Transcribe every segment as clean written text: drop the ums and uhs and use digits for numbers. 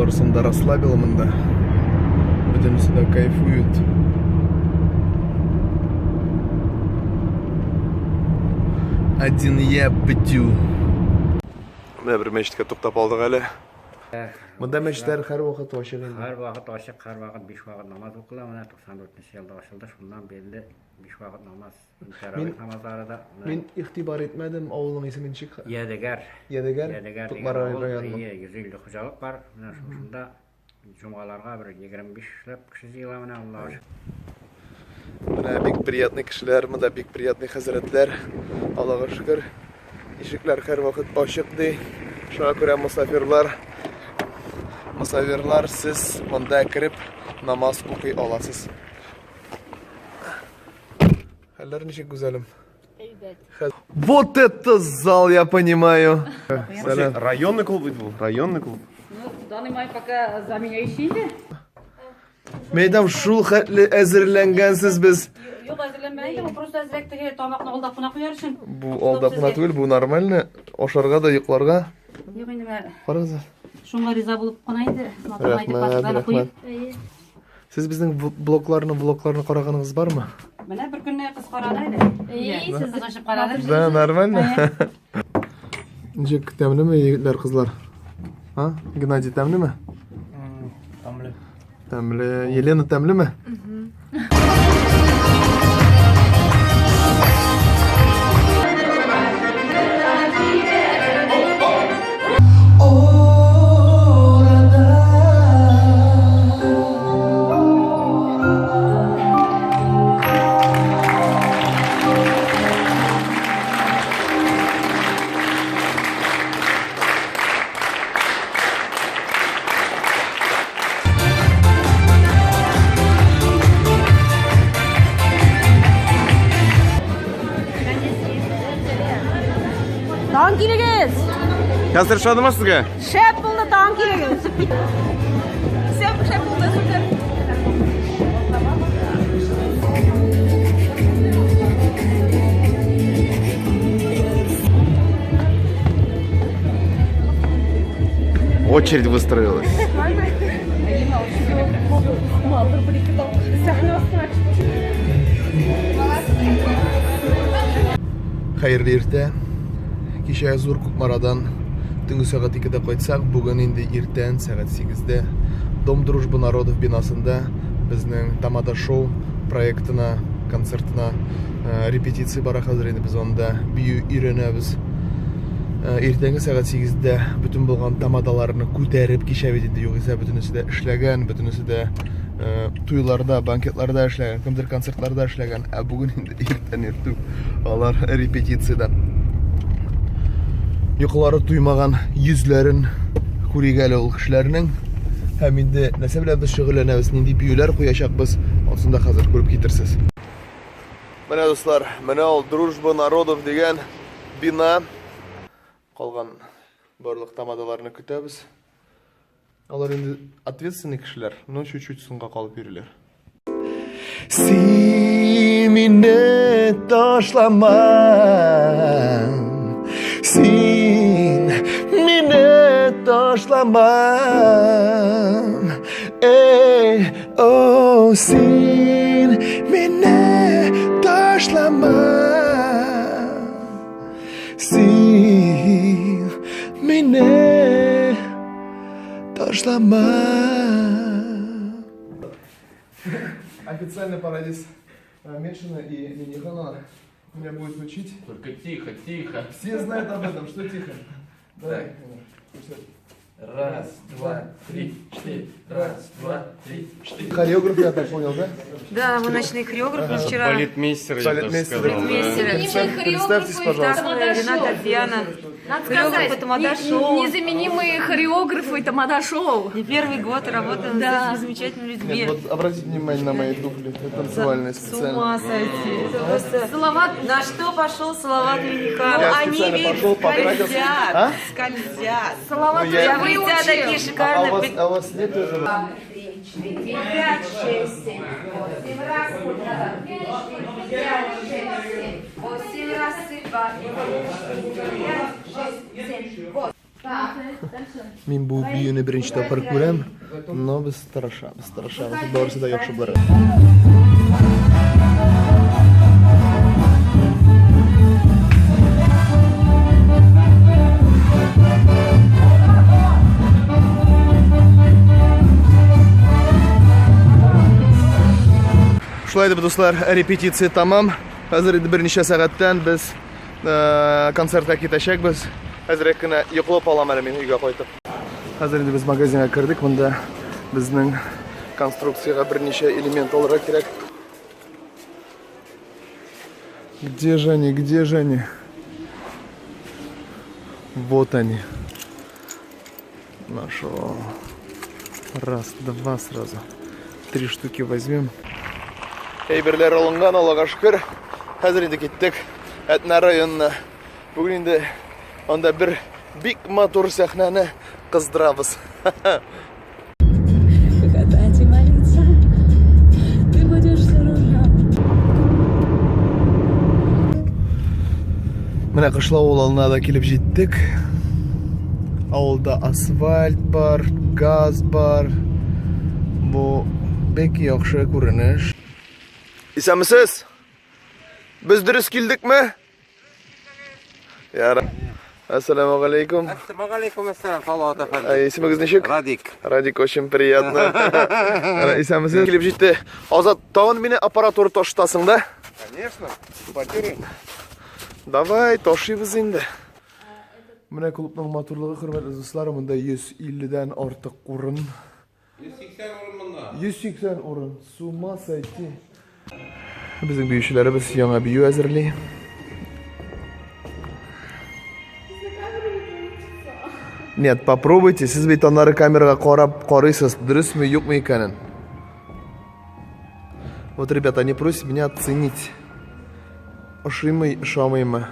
Барысын да расслабил монда. Бөтенесе дә кайфуют. Один я бдю. Менә бер мәчеткә туктап алдык әле. Монда мәчетләр һәрвакыт ачык инде. Һәрвакыт ачык, һәрвакыт биш вакыт намаз укыла. Менә 94 елда ачылды, шуннан бирле биш вакыт намаз. Тәравих намазлары да. Мин игътибар итмәдем, авылның исеме ничек? Ядегәр. Ядегәр? Ядегәр Кукмара районының. Әйе, 150 хуҗалык бар. Менә шушында җомгаларга бер 25 ләп кеше җыела менә, Аллага шөкер. Менә бик приятный кешеләр, монда бик приятный хәзрәтләр. Аллага шөкер. Ишекләр һәрвакыт ачык ди. Шуңа күрә мосафирлар, мосафирлар, сез монда кереп намаз укый аласыз. Хәлләр ничек, гүзәлем? Әйбәт. Вот это зал, я понимаю. Сәлам. Районный клуб бит бу, районный клуб. Ну, в данный момент пока заменяющий инде. Мәйдан шул хәтле әзерләнгәнсез без. Юк, әзерләнмәгән инде, бу просто әзрәк теге тамакны алдап кына куяр өчен. Бу алдап кына түгел, бу нормально. Ашарга да йокларга. Юк инде менә. Карагыз. Шуңа риза булып кына инде. Рәхмәт, рәхмәт. Сез безнең блогларны, влогларны караганыгыз бармы? Менә бер көнне кыз карады әле. Әйе, сез ачып карады. Да, нормально. Ничек, тәмлеме, егетләр, кызлар? А? Геннадий, тәмлеме? Тәмле. Тәмле. Елена, тәмлеме? Тагын килегез! Концерт ошадымы сезгә? Шәп булды, тагын килегез! Шәп, шәп булды, супер! Очередь выстроилась. Хәерле иртә. Кичә зур Кукмарадан төнге сәгать 2-дә кайтсак, бүген инде иртән сәгать 8-дә Дом дружбы народов бинасында безнең Тамада шоу проектына, концертына репетиция бара хәзер инде без анда бию өйрәнәбез. Иртәнге сәгать 8-дә бөтен булган тамадаларны күтәреп кичә бит инде югыйсә бөтенесе дә эшләгән, бөтенесе дә туйларда, банкетларда эшләгән, кемдер концертларда эшләгән, ә бүген инде иртән иртүк алар репетициядә. Йокылары туймаган йөзләрен күрик әле ул кешеләрнең. Һәм инде нәрсә белән без шөгыльләнәбез, нинди биюләр куячакбыз, анысын да хәзер күреп китерсез. Менә дуслар, менә ул Дружба народов дигән бина. Калган барлык тамадаларны көтәбез. Алар инде ответственный кешеләр, но чуть-чуть соңга калып йөриләр. Син мине ташлама, син мине ташлама. Эй, о, син мине ташлама. Син мине ташлама. Официальный пародист Мешина и Миниханова меня будет учить. Только тихо, тихо. Все знают об этом, что тихо. Давай. Раз, два, три, четыре. Раз, два, три, четыре. Хореограф, я так понял, да? Да, мы ночные хореографы вчера. Балетмейстер, я даже Балетмейстер. сказал. да. Балетмейстеры. Представьтесь, пожалуйста. Рената Татьяна. Надо Хореографы сказать, Тамада-шоу. незаменимые хореографы Тамада-шоу. Не первый год работаем Да. с этими замечательными людьми. Нет, вот обратите внимание на мои туфли. Это танцевальные С специально. ума сойти. Это просто... Салават На что пошел Салават Миниханов? Я Они специально ведь пошел, потратился. скользят. А? Скользят. Салават Ну, я- уже Приобретя выучил. такие А у шикарные... вас, а у вас нет этого? 3, 4, 5, 6, 7, 8. Раз, два, 3, 4, 5, 6, 7, 8. Раз, два, 3, 4, 5, 6, 7, 8. Мин бу биюне беренче тапкыр күрәм, но без тырышабыз, тырышабыз. Барысы да яхшы булыр. Шулай итеп, дуслар, репетиция тамам. Хәзер инде берничә сәгатьтән без концертка китәчәкбез. Әзрәк кенә йоклап алам әле мин өйгә кайтып. Хәзер инде без магазинга кердек. Монда безнең конструкциягә берничә элемент алырга кирәк. Где же они? Где же они? Вот они. Нашел. Раз, два сразу. Три штуки возьмем. Әйберләр алынган, Аллага шөкер. Хәзер инде киттек Әтнә районына. Бүген инде анда бер бик матур сәхнәне кыздырабыз. Гадать и молиться, ты будешь за рулем. Менә Кышлау авылына да килеп җиттек. Авылда асфальт бар, газ бар. Бу бик яхшы күренеш. Исәнмесез? Без дөрес килдекме? Яра. Ассаламу алейкум. Ассаламу алейкум, ассалам, Салават әфәнде. Исемегез ничек? Радик. Радик, очень приятно. Исәнмесез? Килеп җитте. Азат, тагын мине аппаратура ташытасың да? Конечно, потери. Давай, ташыйбыз инде. Менә клубның матурлыгы, хөрмәтле дуслар, монда 150-дән артык урын. 180 урын монда. 180 урын. С ума сойти. Безнең биючеләребез яңа бию әзерли. Нет, попробуйте. Сез бит аннары камерага карап карыйсыз, дөресме, юкмы икәнен. Вот, ребята, они просят меня оценить. Ошыймы, ошамыймы?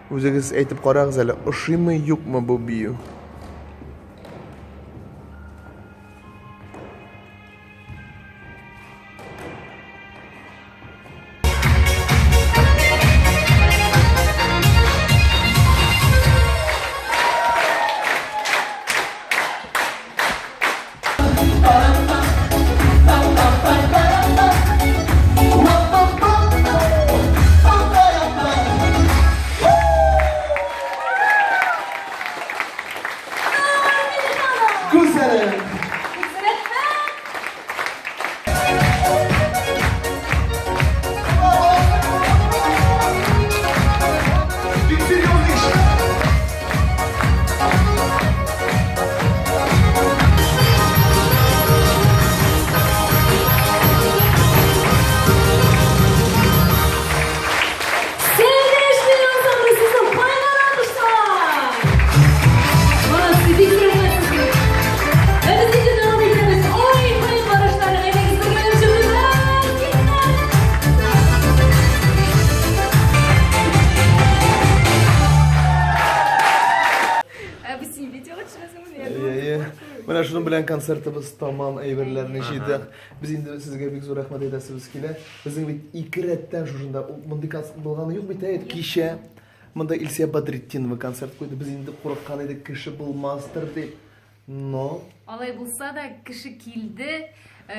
Үзегез әйтеп карагыз әле, ошыймы, юкмы бу бию? Гүзәлем! Бик серьезный эш. Сердечный ансамбль сезнең кайнар алкышлар! Молодцы, бик рәхмәт сезгә. Ә без инде дәвам итәбез. Ой, каен барышлары, әйдәгез бергәләп җырлыйбыз. Киттек! Ә без син видео төшерәсеңме? Әйе. Менә шуның белән концертыбыз тамам, әйберләрне җыйдык. Без инде сезгә бик зур рәхмәт әйтәсебез килә. Безнең бит ике рәттән шушында мондый концерт булганы юк бит, әйе. Кичә монда Илсия Бадретдинова концерт куйды. Без инде курыккан идек, кеше булмастыр дип. Но Алай булса да, кеше килде,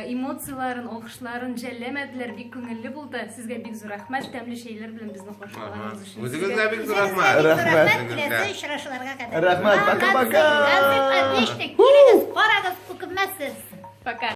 эмоцияләрен, алкышларын жәлләмәделәр, бик күңелле булды. Сезгә бик зур рәхмәт, тәмле чәйләр белән безне каршылаганыгыз өчен. Үзегезгә бик зур рәхмәт. Рәхмәт. Киләсе очрашуларга кадәр. Рәхмәт, пока-пока. Концерт отличный. Килегез, карагыз, үкенмәссез. Пока.